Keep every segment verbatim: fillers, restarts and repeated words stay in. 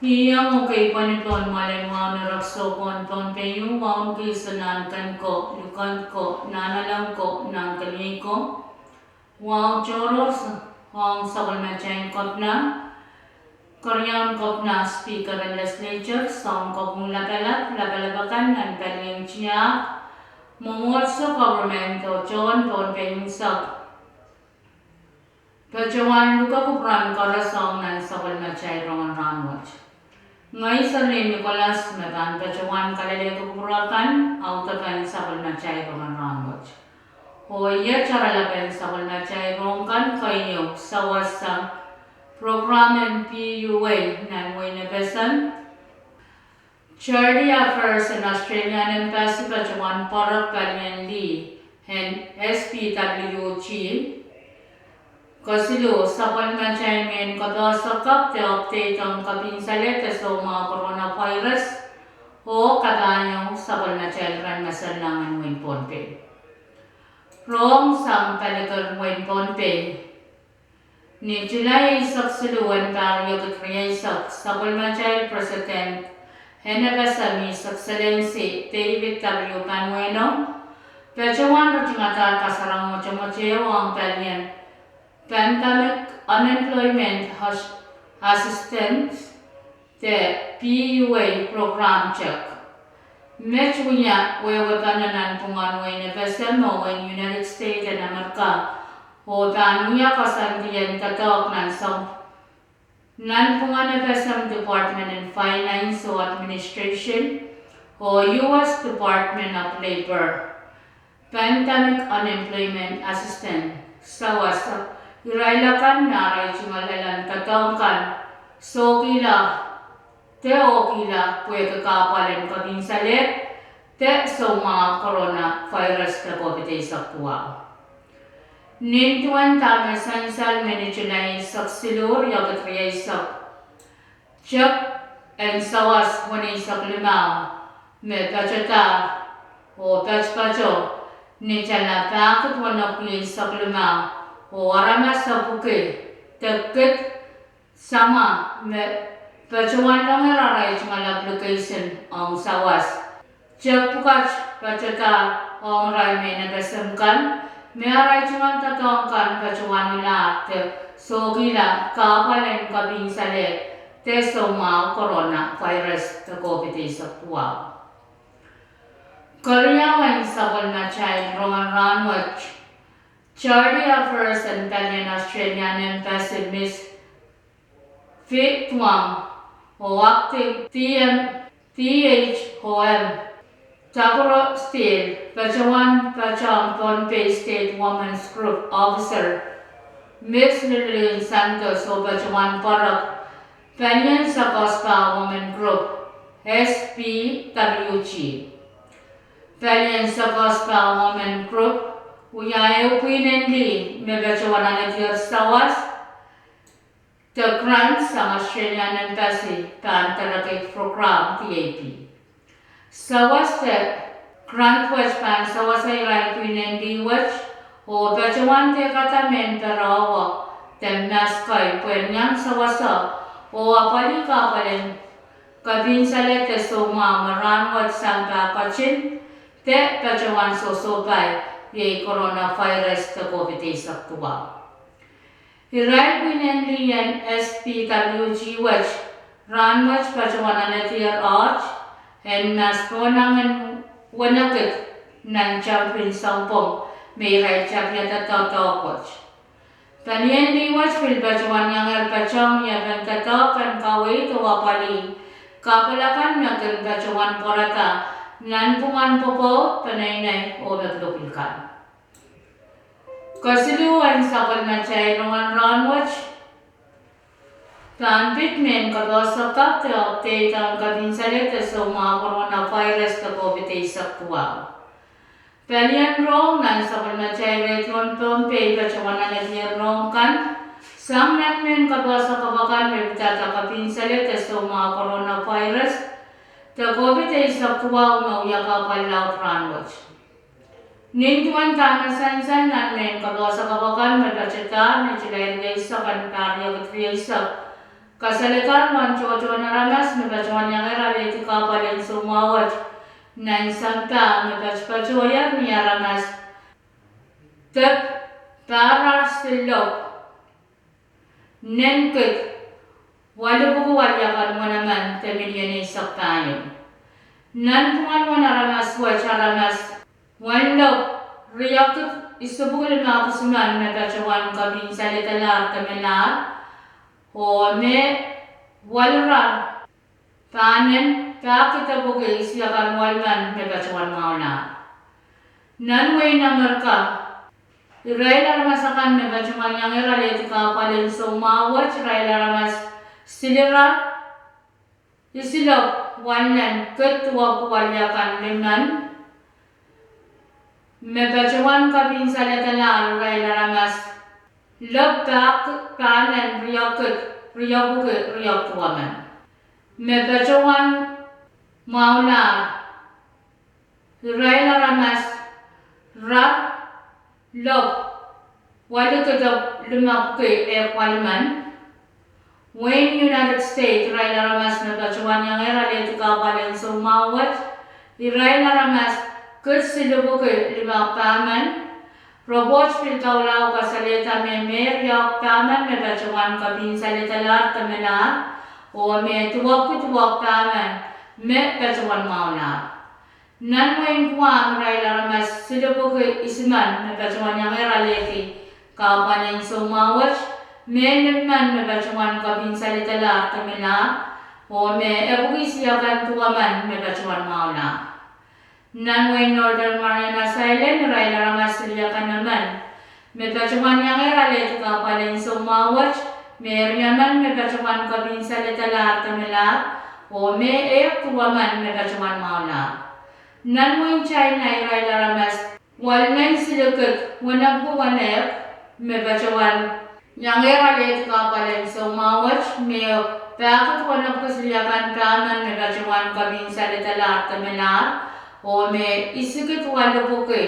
Iang ekei pwonipon malen wahu en erekiso pohn Pohnpei, wahu en kihsang nan ken ko, lukand ko, nan elen ko, nan kemie ko, wahu tohrohr ong sapwellimatail kepina, keriaun kepina, speaker en legislature, soun kopwung lapalap, lapalap akan nan palien tiahk, mwomwohdiso, government oh tohn Pohnpei unsek. Patohwan luke kupwuramwail koaros ong nan sapwellimatail rongen rahnwet. Ngehi Sally Nicholas me pahn patohwan kalelehki kupwur akan audepen sapwellimatail rongen rahnwet. Oh iet oaralapen sapwellimatail rohng kan keieu: sawas sang prokram en P U A nan wehin FSM, Charity Affairs en Australian Embassy patohwan pwarek palien lih en S P W G, kesiluh sapwellimatail mehn kapehse kapw de update ong kepinsaleh de soumwahu coronavirus, oh kapahieu sapwellimatail rehn masanlahng en wehin Pohnpei. Rohng sang paliker wehin Pohnpei. Ni July eisek siluh en pahr riekid rieisek, sapwellimatail President en FSM, His Excellency David W. Panuelo, patohwan ritingadahr kasarawi mwotomwot ehu ong palien Pandemic Unemployment Assistance de P U A program teikan, met wia wehwehpene nanpwungen wehin FSM oh wehin United States en Amerika, oh pahn wia koasoandi en doadoahk nan soun, nanpwungen FSM Department en Finance oh Administration oh U S Department of Labor. Pandemic Unemployment Assistance, sawas, irail akan me arail tungoal elen doadoahk kan sohkihla de ohkihla pwehki kahpwal en kepinsaleh de soumwahu coronavirus de COVID eisek duwau. Nin duwen dahme sansal me ni July eisek siluh, riekid rieisek, tep en sawas weneisek limau me patohda oh patopato ni July pahkid wenepwiki eisek limau, oh aramas epwiki de kid samwa me patohwan longer arail tungoal application ong sawas. Tep pwukat patohda ong irail mehn FSM kan me arail tungoal doadoahk kan patohwan ulahr de sohkihla kahpwal en kepinsaleh de soumwahu coronavirus de COVID eisek duwau. Keriaun sapwellimatail rongen rahnwet, Charity Affairs en palien Australian Embassy, Miss Fi Tuang, oh Acting D M, D H O M, Takuro Steele, patohwan patehng Pohnpei State Women's Group Officer, Miss Lillian Santos, oh patohwan pwarek palien Sakospa Women Group, S P W G. Palien Sakospa Women Group wia ehu pwihn en lih me patohwan aledier sawas de grant sang Australian Embassy pahn delegate program, D A P. Sawas de grant wet pahn sawasa irail pwihn en lih wet, oh patohwan dehkada mehn pere de mask kei pwehn iang sawaso oh apwalih kahpwal en kepinsaleh de soumwahu me rahnwet sampah ketin de patohwan sohsohpai iei coronavirus de COVID eisek duwau. Irail pwihn en lih en S P W G wet rahnwet patohwan aledier oht en mask pohnangin wenekid nan tehnpin sounpwong me irail tapiada doadoahk wet. Palien lih wet pil patohwan iangehr patehng wiepen doadoahk en kaweid oh apwalih kahpwal akan me kin patohwan pwarada nanpwungen pwopwoud, peneinei oh me pwulopwul kan. Kesiluh en sapwellimatail rongen rahnwet pahn pid mehn kapehse kapw de update ong kepinsaleh de soumwahu coronavirus de COVID eisek duwau. Palien rohng nan sapwellimatail radio en Pohnpei patohwan aledier rohng kan sang nan mehn kapehse kapw akan me pidada kepinsaleh de soumwahu coronavirus de COVID eisek duwau me wia kahpwal laud rahnwet. Nin duwen dahme sansal nan mehn kapehse kapw akan me patohda ni July rieisek en pahr riekid rieisek, Kasalehda uwen tohtohn aramas me patohwan iangehr alehdi kahpwal en soumwahu wet nan sampah me patopatohier ni aramas dep pahr ahr silop nenkid waluhpwuki waliakan wenemen de minion eisek pahieu. Nanpwungen uwen aramas wet aramas wenlop riekid isipwuki limau kisimen me patohwan kapinsaledalahr de melahr, oh me walirar pahnen pahkidepwuki isiakan walimen me patohwan mwahulahr. Nan wehin Amerika, irail aramas akan me patohwan iangehr alehdi kahpwal en soumwahu wet irail aramas silirar isilop walen kid duwepwuki waliakan limen me patohwan kapinsaledalahr irail aramas lop pahk pahnen riekid riepwuki riepwuki duwemen me patohwan mwahulahr irail aramas rar lop walikid limepwuki ehk walimen. Wehin United States irail aramas me patohwan iangehr alehdi kahpwal en soumwahu wet irail aramas kid silipwuki limepwuki pahmen. Repwoht pil doula kasalehda me mehriauk pahmen me patohwan kapinsaledalahr de melahr, oh me duwepwuki duwepwuki pahmen me patohwan mwahulahr. Nan wehin Guam irail aramas silipwuki isimen me patohwan iangehr alehdi kahpwal en soumwahu wet, me limen me patohwan kapinsaledalahr de melahr, oh me epwuki isiakan duwemen me patohwan mwahulahr. Nan wehin Northern Mariana Islands irail aramas siliakan emen me patohwan iangehr alehdi kahpwal en soumwahu wet, me riemen me patohwan kapinsaledalahr de melahr, oh me ehk duwemen me patohwan mwahulahr. Nan wehin China irail aramas welmen silikid wenepwuki wenehk me patohwan iangehr alehdi kahpwal en soumwahu wet, me pahkid wenepwuki siliakan pahmen me patohwan kapinsaledalahr de melahr, oh me isikid waluhpwuki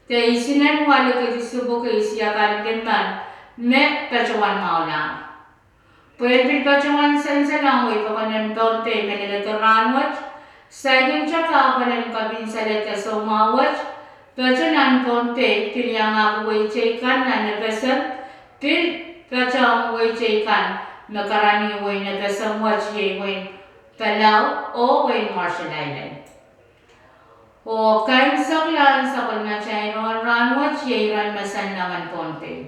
de isinen walikid isipwuki isiakan limen me patohwan mwahulahr. Pwehn pil patohwan sansalohng wehi pokon en Pohnpei me leledo rahnwet, saikinte kahpwal en kapinsalehda soumwahu wet patohwan nan Pohnpei pil iangahki wehi teikan nan FSM, pil patohwan wehi teikan me karanih wehin FSM wet iei wehin Palau oh wehin Marshall Islands. Oh kaimwiseklahn sapwellimatail rohng en rahnwet iei iren me sansalohng en Pohnpei.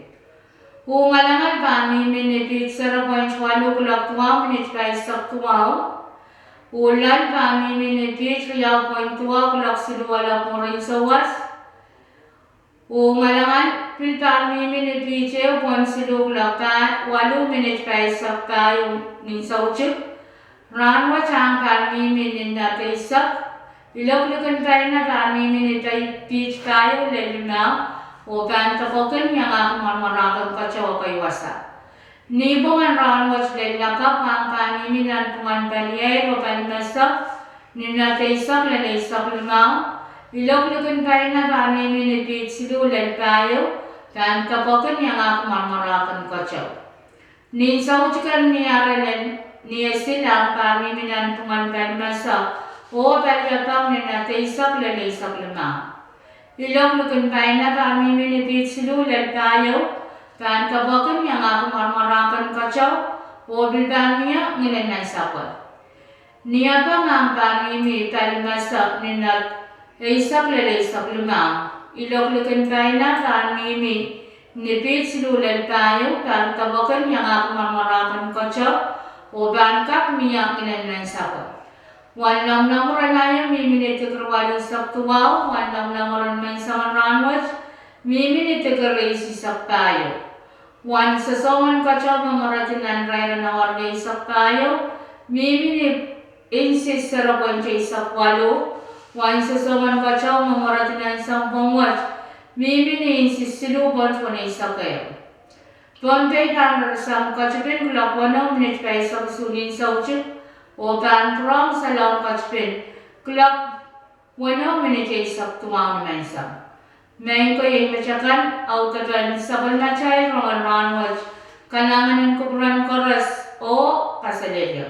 Uh ngalangal pahn mihmi ni piht zero point waluh kuloak duwau minit pahisek duwau. Uh loal pahn mihmi ni piht riau point duwau kuloak siluh elep mwurin souwas. Uh ngalangal pil pahn mihmi ni piht ehu point siluh kuloak waluh minit pahisek pahieu nin soutik. Rahnwet ahng pahn mihmi ni knot eisek. Ilok likin paina pahn mihmi ni piht pahieu lel limau, oh pahn doadoahk en iangahki mwaramwarahken keteu ekei wasa. Nipwong en rahnwet lel lakapw ahng pahn mihmi nanpwungen paliair oh palimasak ni knot eisek lel eisek limau. Ilok likin paina pahn mihmi ni piht siluh lel pahieu, pahn doadoahk en iangahki mwaramwarahken keteu. Nin soutik en ni ahren, ni esil ahng pahn mihmi nanpwungen palimasak oh paliapeng ni knot eisek lel eisek limau. Ilok likin paina pahn mihmi ni piht siluh lel pahieu, pahn doadoahk en iangahki mwaramwarahken keteu, oh pil pahn mie ngilin nansapwe. Ni apeng ahng pahn mihmi palimasak ni knot eisek lel eisek limau. Ilok likin paina pahn mihmi ni piht siluh lel pahieu, pahn doadoahk en iangahki mwaramwarahken keteu, oh pahn kak mie ngilin nansapwe. Wen lomwlomwur en aio mihmi ni dikiri waluh eisek duwau. Wen lomwlomwur en menseng en rahnwet mihmi ni dikiri eisek pahieu. Wen sosohng en keteu me mweredi nan irair en awa eisek pahieu mihmi ni inches zero point eisek waluh. Wen sosohng en keteu me mweredi nan sounpwong wet mihmi ni inches siluh point weneisek ehu. Pohnpei pahn reresang ketipin kuloak weneu minit pahisek isuh nin soutik, oh pahn pwurehng salohng ketipin kuloak weneu minit eisek duwau ni menseng. Maing ko, iei met akan audepen sapwellimatail rohng en rahnwet. Kalahngan en kupwuren koaros oh kaselehlie.